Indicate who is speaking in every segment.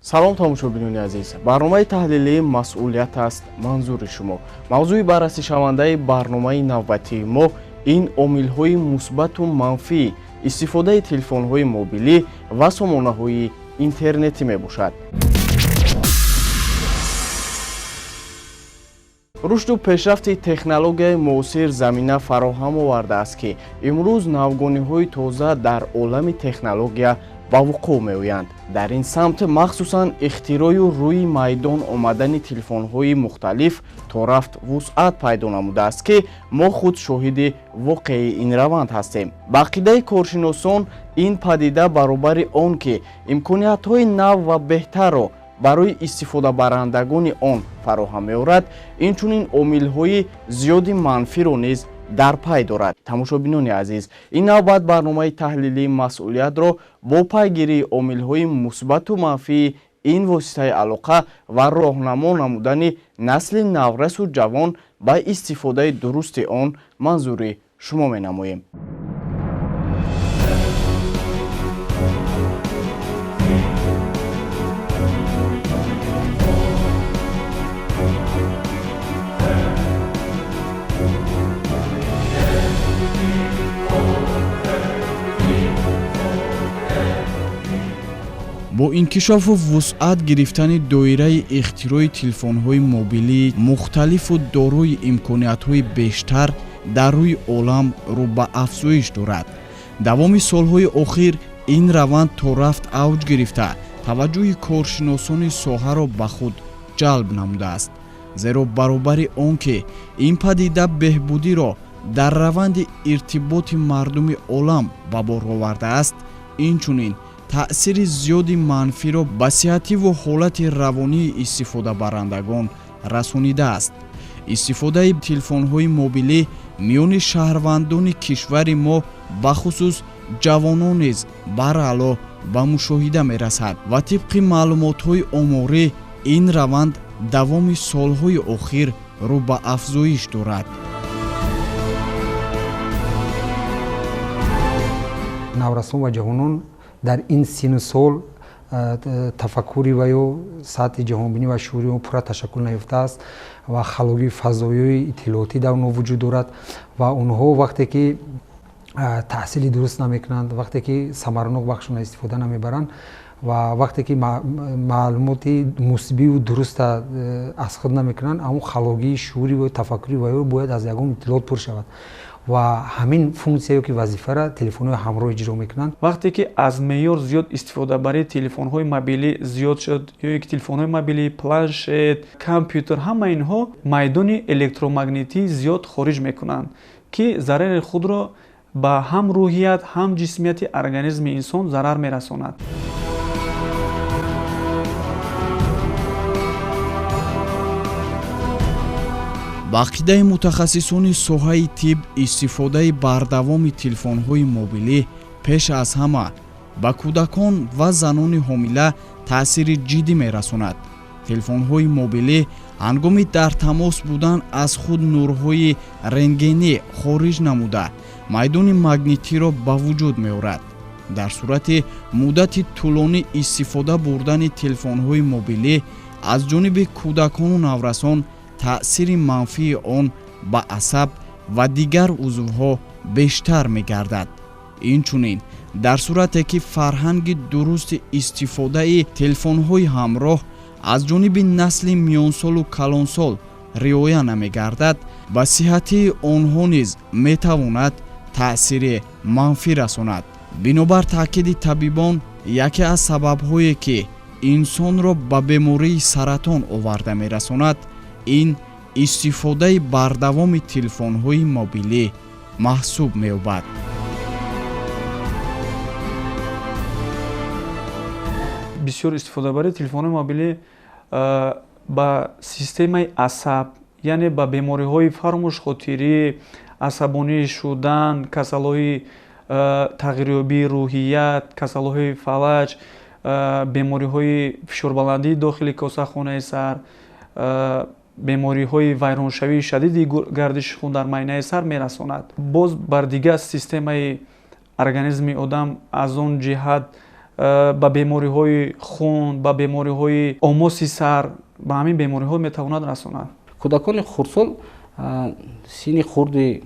Speaker 1: Салом, тамошобинони азиз. Барномаи таҳлилии «Масъулият аст» манзури шумо. Мавзӯи баррасишавандаи барномаи навбатии мо ин омилҳои мусбату манфии истифодаи телефонҳои мобилӣ ва сомонаҳои интернетӣ мебошад. Рушду пешрафти технологияи муосир замина фароҳам овардааст, ки имрӯз навгониҳои тоза дар олами технология ба вуқӯъ меоянд. Дар ин самт махсусан ихтироъю рӯи майдон омадани телефонҳои мухталиф то рафт вусъат пайдо намудааст, ки мо худ шоҳиди воқеии ин раванд ҳастем. Ба ақидаи коршиносон, ин падида баробари он ки имкониятҳои нав ва беҳтарро барои истифодабарандагони он фароҳам меорад, инчунин омилҳои зиёди манфиро низ дар пай дорад. Тамошобинони азиз, ин навбат барномаи таҳлилии «Масъулиятро» бо пайгирии омилҳои мусбату манфии ин воситаи алоқа ва роҳнамо намудани насли наврасу ҷавон ба истифодаи дурусти он манзури шумо менамоем. Бо инкишофу вусъат гирифтани доираи ихтирои телефонҳои мобилии мухталифу дорои имкониятҳои бештар дар рӯи олам рӯ ба афзоиш дорад. Давоми солҳои охир ин раванд то рафт авҷ гирифта, таваҷҷӯҳи коршиносони соҳаро ба худ ҷалб намудааст. Зеро баробари он ки ин падида беҳбудиро дар раванди иртиботи мардуми олам ба бор овардааст, инчунин таъсири зиёди манфиро ба сиҳативу ҳолати равонии истифодабарандагон расонидааст. Истифодаи телефонҳои мобилӣ миёни шаҳрвандони кишвари мо, бахусус ҷавонон низ бараъло ба мушоҳида мерасад ва тибқи маълумотҳои оморӣ ин раванд давоми солҳои охир рӯ ба афзоиш дорад.
Speaker 2: Наврасон ва ҷавонон дар ин сину сол тафаккури ва ё сатҳи ҷаҳонбинӣ ва шуури он пурра ташаккул наёфтааст ва халогии фазоии иттилоотӣ дар онҳо вуҷуд дорад ва онҳо вақте ки таҳсили дуруст намекунанд, вақте ки самаранок вақтшонро истифода намебаранд ва вақте ки маълумоти мусбиву дуруста аз худ намекунанд, ҳамон халогии шуури ва тафаккури ва ё бояд аз ягон иттилоот пур шавад ва ҳамин функсия ё ки вазифаро телефонҳои ҳамроҳ иҷро мекунанд.
Speaker 3: Вақте ки аз меъёр зиёд истифодабарии телефонҳои мобилӣ зиёд шуд, ё ки телефонҳои мобилӣ, планшет, компютер, ҳама инҳо майдони электромагнитӣ зиёд хориҷ мекунанд, ки зарари худро ба ҳам рӯҳият, ҳам ҷисмияти организми инсон зарар мерасонад.
Speaker 1: Ба ақидаи мутахассисони соҳаи тиб, истифодаи бардавоми телефонҳои мобилӣ пеш аз ҳама ба кӯдакон ва занони ҳомила таъсири ҷиддӣ мерасонад. Телефонҳои мобилӣ ҳангоми дар тамос будан аз худ нурҳои рентгенӣ хориҷ намуда, майдони магнитиро ба вуҷуд меорад. Дар сурати муддати тӯлонӣ истифода бурдани телефонҳои мобилӣ аз ҷониби кӯдакону наврасон таъсири манфии он ба асаб ва дигар узвҳо бештар мегардад. Инчунин дар сурате ки фарҳанги дурусти истифодаи телефонҳои ҳамроҳ аз ҷониби насли миёнсолу калонсол риоя намегардад, ба сиҳатии онҳо низ метавонад таъсири манфӣ расонад. Бинобар таъкиди табибон, яке аз сабабҳое ки инсонро ба бемории саратон оварда мерасонад, ин истифодаи бардавоми телефонҳои мобилӣ маҳсуб меёбад.
Speaker 3: Бисёр истифодабарии телефонҳои мобилӣ ба системаи асаб, яъне ба бемориҳои фаромӯшхотирӣ, асабонӣ шудан, касалҳои тағйирёбии рӯҳият, касалҳои фалаҷ, бемориҳои фишорбаландии дохили косахонаи сар, бемориҳои вайроншавии шадиди гардиши хун дар майнаи сар мерасонад. Боз бар дигар системаи организми одам аз он ҷиҳат Ба бемориҳои хун, ба бемориҳои омоси сар, ба ҳамин бемориҳо метавонад расонад.
Speaker 4: Кӯдакони хурдсол, синни хурди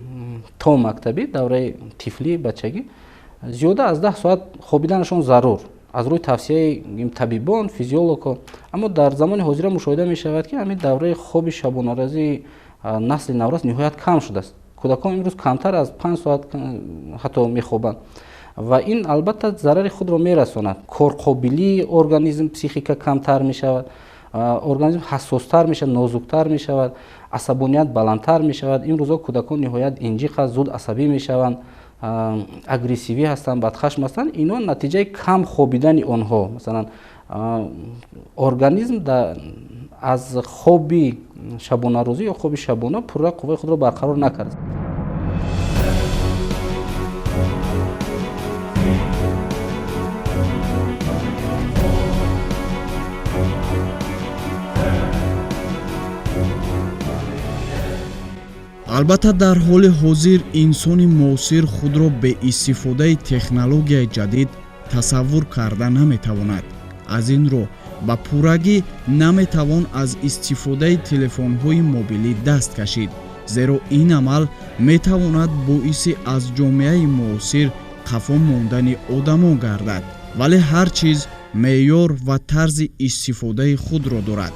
Speaker 4: то мактабӣ, давраи тифлӣ, бачагӣ, зиёда аз 10 соат хобиданашон зарур аз рӯи тавсияи табибон, физиологҳо. Аммо дар замони ҳозира мушоҳида мешавад, ки ҳамин давраи хоби шабонарӯзии насли наврас ниҳоят кам шудааст. Кӯдакон имрӯз камтар аз 5 соат ҳатто мехобанд ва ин албатта зарари худро мерасонад. Корқобилии организм, психика камтар мешавад, организм ҳассостар мешавад, нозуктар мешавад, асабоният баландтар мешавад. Имрӯзҳо кӯдакон ниҳоят инҷиқ аст, зуд асабӣ мешаванд, агрессивӣ ҳастанд, бадхашм ҳастанд. Ино натиҷаи кам хобидани онҳо. Масалан, организм аз хоби шабонарӯзӣ ё хоби шабона пурра қувваи худро барқарор накард.
Speaker 1: Албатта, дар ҳоли ҳозир инсони муосир худро бе истифодаи технологияи ҷадид тасаввур карда наметавонад. Аз ин рӯ ба пуррагӣ наметавон аз истифодаи телефонҳои мобилӣ даст кашид, зеро ин амал метавонад боиси аз ҷомеаи муосир қафо мондани одамон гардад. Вале ҳар чиз меъёр ва тарзи истифодаи худро дорад.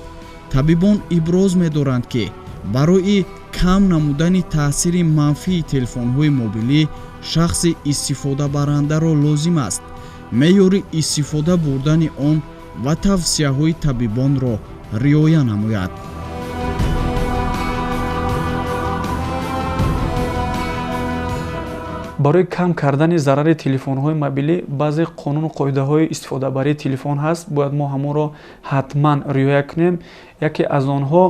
Speaker 1: Табибон иброз медоранд, ки барои кам намудани таъсири манфии телефонҳои мобилӣ шахси истифодабарандаро лозим аст меъёри истифода бурдани он ва тавсияҳои табибонро риоя намояд.
Speaker 3: Барои кам кардани зарари телефонҳои мобилӣ баъзе қонуну қоидаҳои истифодабарии телефон ҳаст, бояд мо ҳамонро ҳатман риоя кунем. Яке аз онҳо,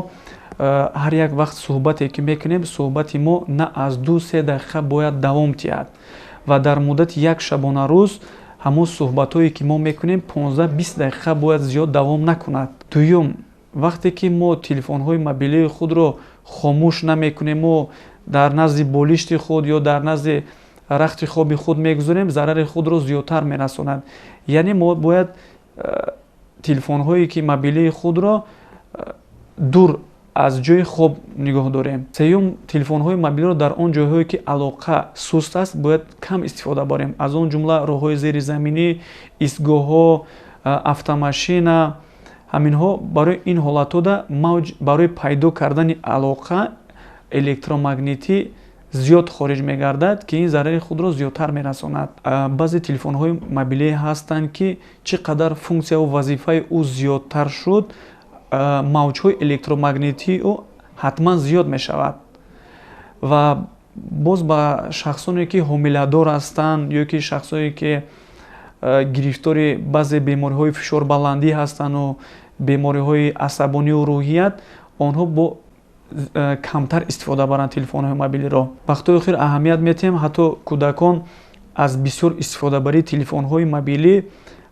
Speaker 3: ҳар як вақт суҳбате ки мекунем, суҳбати мо на аз 2-3 дақиқа бояд давом диҳад ва дар муддати як шабонарӯз ҳамон суҳбатҳое ки мо мекунем 15-20 дақиқа бояд зиёд давом накунад. Дуюм, вақте ки мо телефонҳои мобилии худро хомӯш намекунем, мо дар назди болишти худ ё дар назди рахти хоби худ мегузорем, зарари худро зиёдтар мерасонад. Яъне мо бояд телефонҳое ки мобилии худро дур аз ҷои хоб нигоҳ дорем. Сеюм, телефонҳои мобилиро дар он ҷойҳое ки алоқа суст аст бояд кам истифода барем, аз он ҷумла роҳҳои зеризаминӣ, истгоҳҳо, автомашина. Ҳаминҳо барои ин ҳолатҳода мавҷ барои пайдо кардани алоқа электромагнитӣ зиёд хориҷ мегардад, ки ин зарари худро зиёдтар мерасонад. Баъзе телефонҳои мобилие ҳастанд, ки чӣ қадар функсияву вазифаи ӯ зиёдтар шуд, мавҷҳои электромагнитии ӯ ҳатман зиёд мешавад. Ва боз ба шахсоне ки ҳомиладор ҳастанд ё ки шахсое ки гирифтори баъзе бемориҳои фишорбаландӣ ҳастанду бемориҳои асабонию рӯҳият, онҳо бо камтар истифода баранд телефонҳои мобилиро. Вақтҳои охир аҳамият метиҳем, ҳатто кӯдакон аз бисёр истифодабарии телефонҳои мобилӣ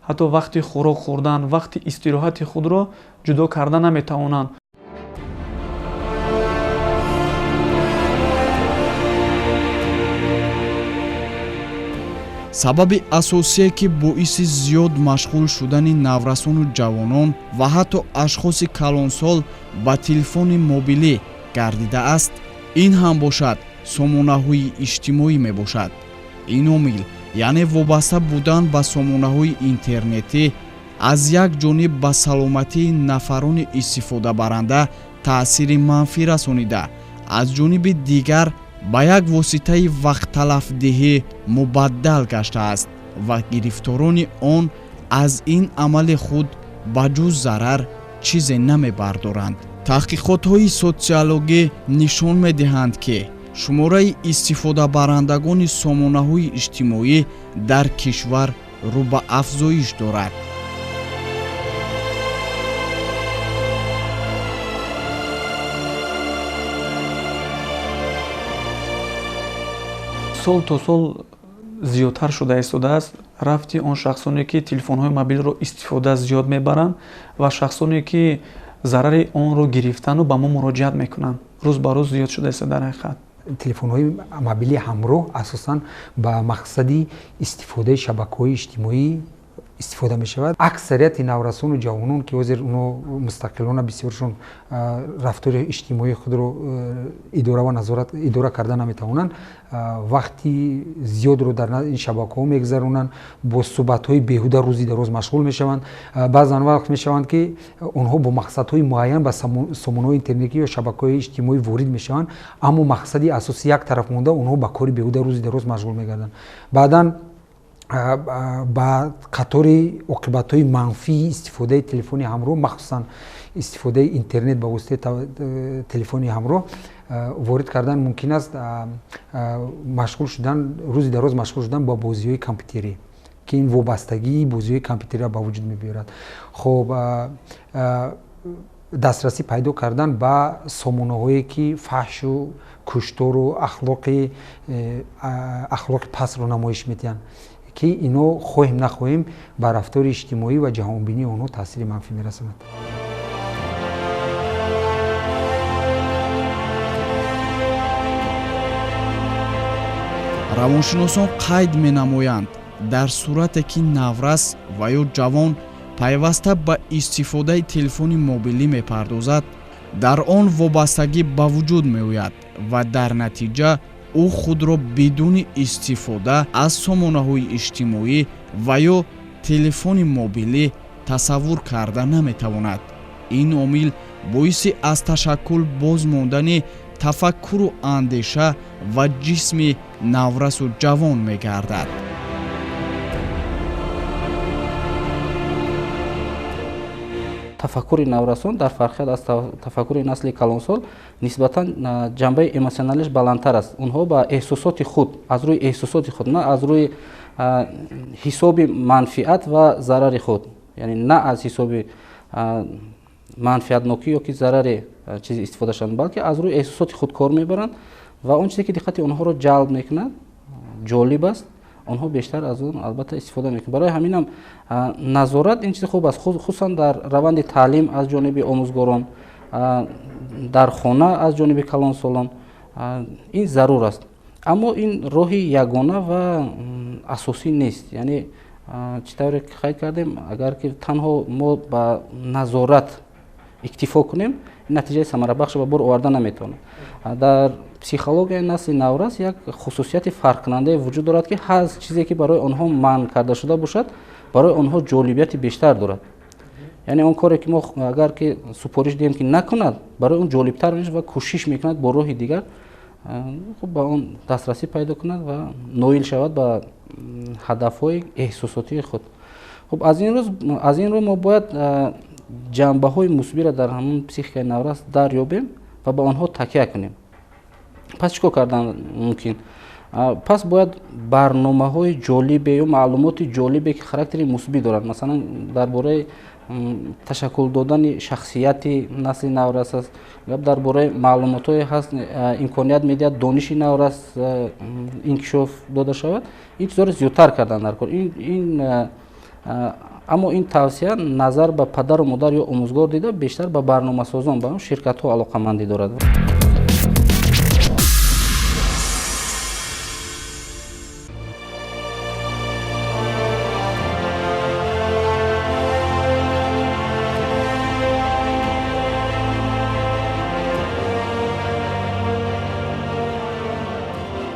Speaker 3: ҳатто вақти хӯрок хӯрдан, вақти истироҳати худро ҷудо карда наметавонанд.
Speaker 1: Сабаби асосие, ки боиси зиёд машғул шудани наврасону ҷавонон ва ҳатто ашхоси калонсол ба телефони мобилӣ гардидааст, ин ҳам бошад сомонаҳои иҷтимоӣ мебошад. Ин омил, яъне вобаста будан ба сомонаҳои интернетӣ, аз як ҷониб ба саломатии нафарони истифодабаранда таъсири манфӣ расонида, аз ҷониби дигар ба як воситаи вақтталафдиҳӣ мубаддал гаштааст ва гирифторони он аз ин амали худ ба ҷуз зарар чизе намебардоранд. Таҳқиқотҳои социологӣ нишон медиҳанд, ки шумораи истифодабарандагони сомонаҳои иҷтимоӣ дар кишвар рӯ ба афзоиш дорад.
Speaker 3: Сол то сол зиёдтар шуда истодааст рафти он шахсоне ки телефонҳои мобилиро истифода зиёд мебаранд ва шахсоне ки зарари онро гирифтану ба мо муроҷиат мекунанд. Рӯз ба рӯз зиёд шуда истода дар ҳақиқат.
Speaker 2: Телефонҳои мобилии ҳамроҳ асосан ба мақсади истифодаи шабакаҳои иҷтимоӣ истифода мешавад. Аксарияти наврасону ҷавонон, ки ҳозир онҳо мустақилона бисёршон рафтори иҷтимоии худро идора ва назорат идора карда наметавонанд, вақти зиёдро дар ин шабакаҳо мегузаронанд, бо суҳбатҳои беҳуда рӯзи дароз машғул мешаванд. Баъзан вақт мешаванд, ки онҳо бо мақсадҳои муайян ба сомонаҳои интернетӣ ё шабакаҳои иҷтимоӣ ворид мешаванд, аммо мақсади асосӣ як тараф монда, онҳо ба кори беҳуда рӯзи дароз машғул мегарданд. Баъдан ба қатори оқибатҳои манфии истифодаи телефони ҳамроҳ, махсусан истифодаи интернет ба воситаи телефони ҳамроҳ, ворид кардан мумкин аст машғул шудан, рӯзи дароз машғул шудан ба бозиҳои компютерӣ, ки ин вобастагии бозиҳои компютериро ба вуҷуд мебиёрад. Хоб, дастрасӣ пайдо кардан ба сомонаҳое, ки фаҳшу куштору ахлоқи пастро намоиш медиҳанд, ки ино хоҳем нахоҳем ба рафтори иҷтимоӣ ва ҷаҳонбинии онҳо таъсири манфӣ мерасонад.
Speaker 1: Равоншиносон қайд менамоянд, дар сурате ки наврас ва ё ҷавон пайваста ба истифодаи телефони мобилӣ мепардозад, дар он вобастагӣ ба вуҷуд меояд ва дар натиҷа ӯ худро бидуни истифода аз сомонаҳои иҷтимоӣ ва ё телефони мобилӣ тасаввур карда наметавонад. Ин омил боиси аз ташаккул боз мондани тафаккуру андеша ва ҷисми наврасу ҷавон мегардад.
Speaker 4: Тафаккури наврасон дар фарқият аз тафаккури насли калонсол нисбатан ҷанбаи эмосионалиш баландтар аст. Онҳо ба эҳсосоти худ, аз рӯи эҳсосоти худ, на аз рӯи ҳисоби манфиат ва зарари худ, яъне на аз ҳисоби манфиатнокӣ ё ки зарари чизи истифода шаванд, балки аз рӯи эҳсосоти худ кор мебаранд ва он чизе ки диққати онҳоро ҷалб мекунад, ҷолиб аст, онҳо бештар аз он албатта истифода мекунанд. Барои ҳаминам назорат ин чизи хуб аст, хусусан дар раванди таълим аз ҷониби омӯзгорон, дар хона аз ҷониби калонсолон ин зарур аст. Аммо ин роҳи ягона ва асосӣ нест. Яъне чӣ тавре ки қайд кардем, агар ки танҳо мо ба назорат иктифо кунем, натиҷаи самарабахшро ба бор оварда наметавонад. Дар психологияи насли наврас як хусусияти фарқкунандае вуҷуд дорад, ки ҳар чизе ки барои онҳо манъ карда шуда бошад, барои онҳо ҷолибияти бештар дорад. Яъне он коре ки мо агар ки супориш диҳем ки накунад, барои он ҷолибтар мешавад ва кӯшиш мекунад бо роҳи дигар хуб ба он дастрасӣ пайдо кунад ва ноил шавад ба ҳадафҳои эҳсосотии худ. Хуб, аз ин рӯ мо бояд ҷанбаҳои мусбиро дар ҳамон психикаи наврас дарёбем ва ба онҳо такя кунем. Пас чӣ кор кардан мумкин? Пас бояд барномаҳои ҷолибе ё маълумоти ҷолибе, ки характери мусбӣ доранд, масалан дар бораи ташаккул додани шахсияти насли наврас аст, гап дар бораи маълумотҳое ҳаст, имконият медиҳад дониши наврас инкишоф дода шавад, ин чизҳоро зиёдтар кардан дар кор. Аммо ин тавсия назар ба падару модар ё омӯзгор дида бештар ба барномасозон, ба ширкатҳо алоқамандӣ дорад.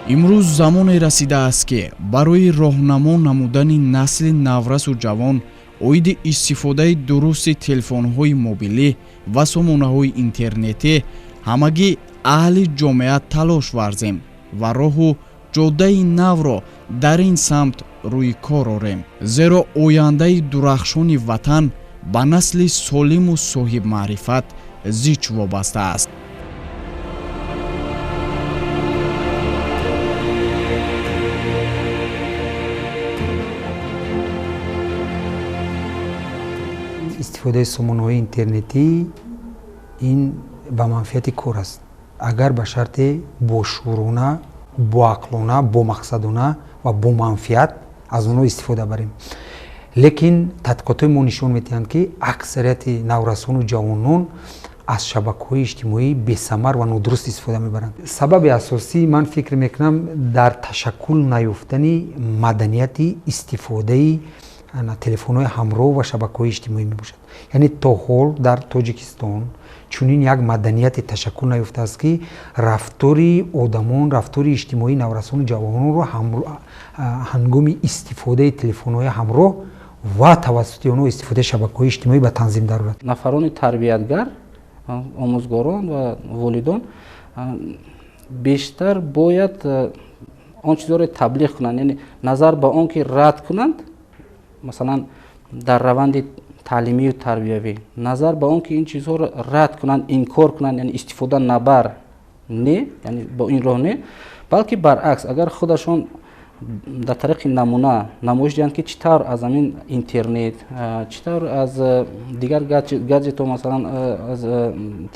Speaker 1: Имрӯз замоне расидааст, ки барои роҳнамо намудани насли наврасу ҷавон оиди истифодаи дурусти телефонҳои мобилӣ ва сомонаҳои интернетӣ ҳамагӣ аҳли ҷомеа талош варзем ва роҳу ҷодаи навро дар ин самт рӯи кор орем, зеро ояндаи дурахшони ватан ба насли солиму соҳибмаърифат зич вобаста аст.
Speaker 2: Истифодаи сомонаҳои интернетӣ ин ба манфиати кор аст, агар ба шарте бошӯрона, боақлона, бомақсадона ва боманфиат аз онҳо истифода барем. Лекин тадқиқотҳои мо нишон медиҳанд, ки аксарияти наврасону ҷавонон аз шабакаҳои иҷтимоӣ бесамар ва нодуруст истифода мебаранд. Сабаби асосӣ, ман фикр мекунам, дар ташаккул наёфтани маданияти истифодаи Телефонҳои ҳамроҳ ва шабакаҳои иҷтимоӣ мебошад. Яъне то ҳол дар Тоҷикистон чунин як маданияте ташаккул наёфтааст, ки рафтори одамон, рафтори иҷтимоии наврасону ҷавононро ҳангоми истифодаи телефонҳои ҳамроҳ ва тавассути онҳо истифодаи шабакаҳои иҷтимоӣ ба танзим дарорад.
Speaker 4: Нафарони тарбиятгар, омӯзгорон ва волидон бештар бояд он чизҳоро таблиғ кунанд, яъне назар ба он ки рад кунанд, масалан дар раванди таълимию тарбиявӣ, назар ба он ки ин чизҳоро рад кунанд, инкор кунанд, яъне истифода набар не, яъне бо ин роҳ не, балки баръакс, агар худашон дар тариқи намуна намоиш диҳанд, ки чӣ тавр аз ҳамин интернет, чӣ тавр аз дигар гаджетҳо, масалан аз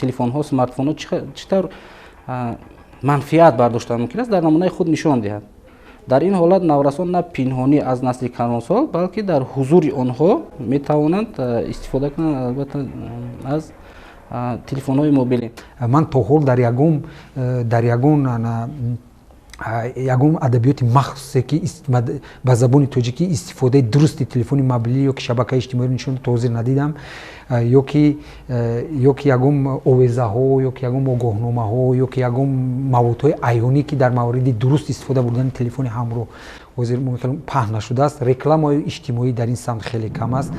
Speaker 4: телефонҳо, смартфонҳо чӣ тавр манфиат бардоштан мумкин аст, дар намунаи худ нишон диҳад. Дар ин ҳолат наврасон на пинҳонӣ аз насли калонсол, балки дар ҳузури онҳо метавонанд истифода кунанд, албатта аз телефонҳои мобилӣ.
Speaker 2: Ман то ҳол дар ягон адабиёти махсусе, ки ба забони тоҷикӣ истифодаи дурусти телефони мобилӣ ё ки шабакаи иҷтимоиро нишон то ҳозир надидам, ё ки ягон овезаҳо, ё ки ягон огоҳномаҳо, ё ки ягон маводҳои аёнӣ, ки дар мавриди дуруст истифода бурдани телефони ҳамроҳ ҳозир паҳн нашудааст. Рекламаҳои иҷтимоӣ дар ин самт хеле кам аст.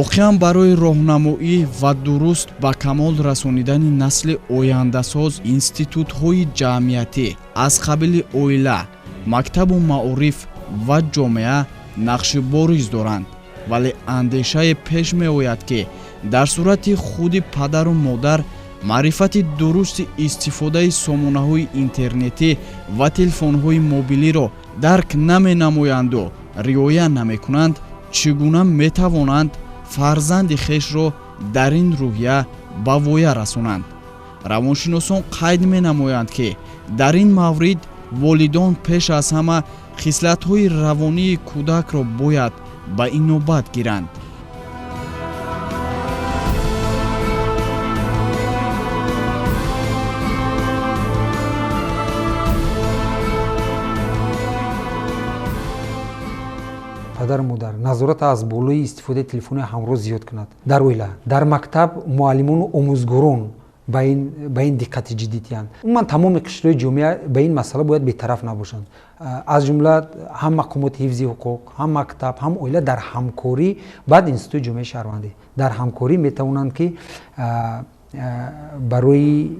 Speaker 1: Воқеан барои роҳнамоӣ ва дуруст ба камол расонидани насли ояндасоз институтҳои ҷамъиятӣ аз қабили оила, мактабу маориф ва ҷомеа нақши бориз доранд, вале андешае пеш меояд, ки дар сурати худи падару модар маърифати дурусти истифодаи сомонаҳои интернетӣ ва телефонҳои мобилиро дарк наменамоянду риоя намекунанд, чӣ гуна метавонанд фарзанди хешро дар ин рӯҳия ба воя расонанд? Равоншиносон қайд менамоянд, ки дар ин маврид волидон пеш аз ҳама хислатҳои равонии кӯдакро бояд ба инобат гиранд.
Speaker 2: Падару модар назорат аз болои истифодаи телефони ҳамроҳ зиёд кунад. Дар оила, дар мактаб муаллимону омӯзгорон ба ин диққати ҷиддӣ диҳанд. Умуман тамоми қишрҳои ҷомеа ба ин масъала бояд бетараф набошанд. Аз ҷумла ҳам мақомоти ҳифзи ҳуқуқ, ҳам мактаб, ҳам оила дар ҳамкорӣ, баъд институти ҷомеаи шаҳрвандӣ дар ҳамкорӣ метавонанд, ки барои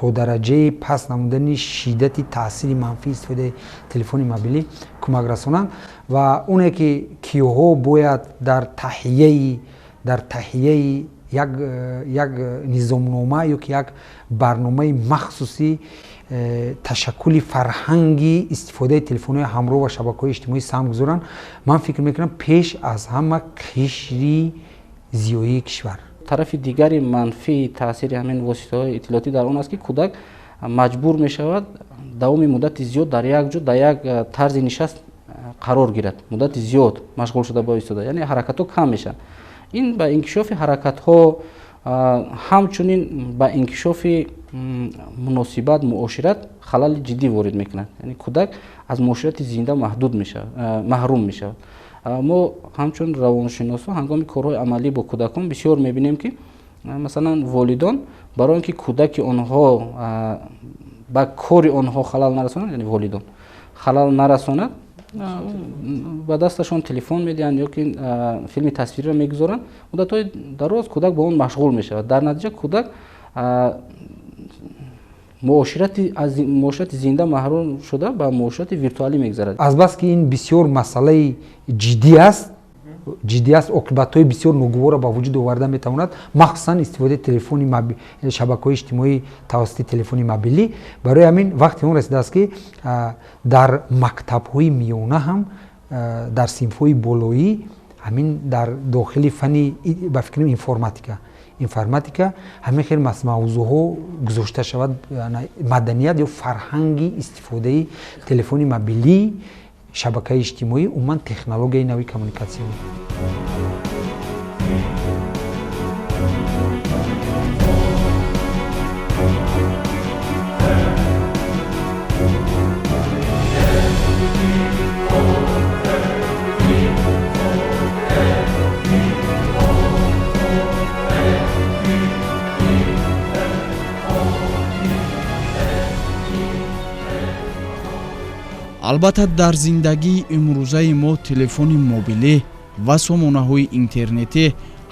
Speaker 2: то дараҷаи паст намудани шиддати таъсири манфии истифодаи телефони мобилӣ кӯмак расонанд. Ва оне ки киҳо бояд дар таҳияи як низомнома ё ки як барномаи махсуси ташаккули фарҳанги истифодаи телефонҳои ҳамроҳ ва шабакаҳои иҷтимоӣ саҳм гузоранд, ман фикр мекунам пеш аз ҳама қишри зиёии кишвар.
Speaker 4: Тарафи дигари манфии таъсири ҳамин воситаҳои иттилоотӣ дар он аст, ки кӯдак маҷбур мешавад давоми муддати зиёд дар як ҷо, дар як тарзи нишаст қарор гирад, муддати зиёд машғул шуда боистода, яъне ҳаракатҳо кам мешаванд. Ин ба инкишофи ҳаракатҳо, ҳамчунин ба инкишофи муносибат, муошират халали ҷиддӣ ворид мекунад. Яъне кӯдак аз муоширати зинда маҳдуд мешавад, маҳрум мешавад. Мо ҳамчун равоншиносо ҳангоми корҳои амалӣ бо кӯдакон бисёр мебинем, ки масалан волидон барои он ки кӯдаки онҳо ба кори онҳо халал нарасонад, яъне волидон халал нарасонад, ба дасташон телефон медиҳанд ё ки филми тасвириро мегузоранд. Муддатҳои дароз кӯдак ба он машғул мешавад. Дар натиҷа кӯдак муоширати зинда маҳрум шуда ба муоширати виртуалӣ мегузарад.
Speaker 2: Азбаски ин бисёр масъалаи ҷиддӣ аст, оқибатҳои бисёр ногувора ба вуҷуд оварда метавонад, махсусан истифодаи телефони шабакаҳои иҷтимоӣ тавассути телефони мобилӣ. Барои ҳамин вақти он расидааст, ки дар мактабҳои миёна ҳам, дар синфҳои болоӣ, ҳамин дар дохили фани ба фикрам информатика ҳамин хел мавзӯъҳо гузошта шавад, маданият ё фарҳанги истифодаи телефони мобилӣ, шабакаи иҷтимоӣ, умуман технологияи нави коммуникатсионӣ.
Speaker 1: Албатта, дар зиндагии имрӯзаи мо телефони мобилӣ ва сомонаҳои интернетӣ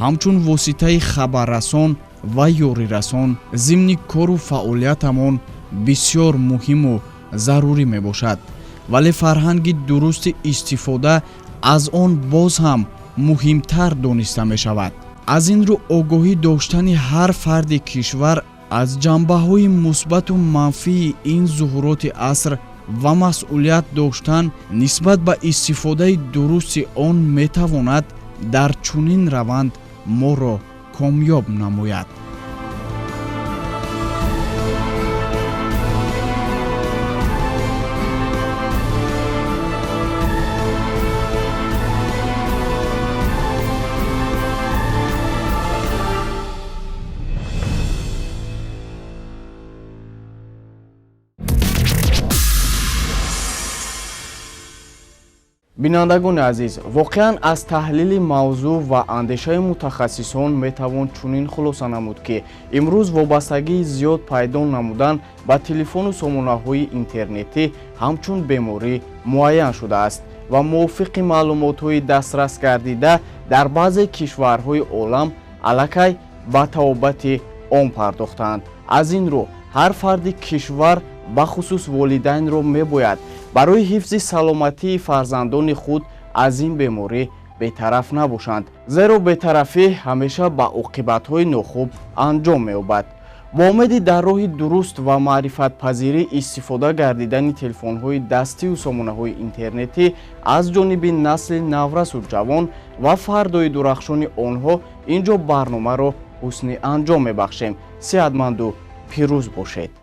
Speaker 1: ҳамчун воситаи хабаррасон ва ёрирасон зимни кору фаъолиятамон бисёр муҳиму зарурӣ мебошад, вале фарҳанги дурусти истифода аз он боз ҳам муҳимтар дониста мешавад. Аз ин рӯ огоҳӣ доштани ҳар фарди кишвар аз ҷанбаҳои мусбату манфии ин зуҳуроти аср ва масъулият доштан нисбат ба истифодаи дурусти он метавонад дар чунин раванд моро комёб намояд. Бинандагони азиз, воқеан аз таҳлили мавзӯъ ва андешаи мутахассисон метавон чунин хулоса намуд, ки имрӯз вобастагии зиёд пайдо намудан ба телефону сомонаҳои интернетӣ ҳамчун беморӣ муайян шудааст ва мувофиқи маълумотҳои дастрас гардида дар баъзе кишварҳои олам аллакай ба табобати он пардохтаанд. Аз ин рӯ ҳар фарди кишвар, бахусус волидайнро мебояд барои ҳифзи саломатии фарзандони худ аз ин беморӣ бетараф набошанд, зеро бетарафӣ ҳамеша ба оқибатҳои нохуб анҷом меёбад. Бо умеди дар роҳи дуруст ва маърифатпазирӣ истифода гардидани телефонҳои дастиву сомонаҳои интернетӣ аз ҷониби насли наврасу ҷавон ва фардои дурахшони онҳо ин ҷо барномаро ҳусни анҷом мебахшем. Сеҳатманду пирӯз бошед.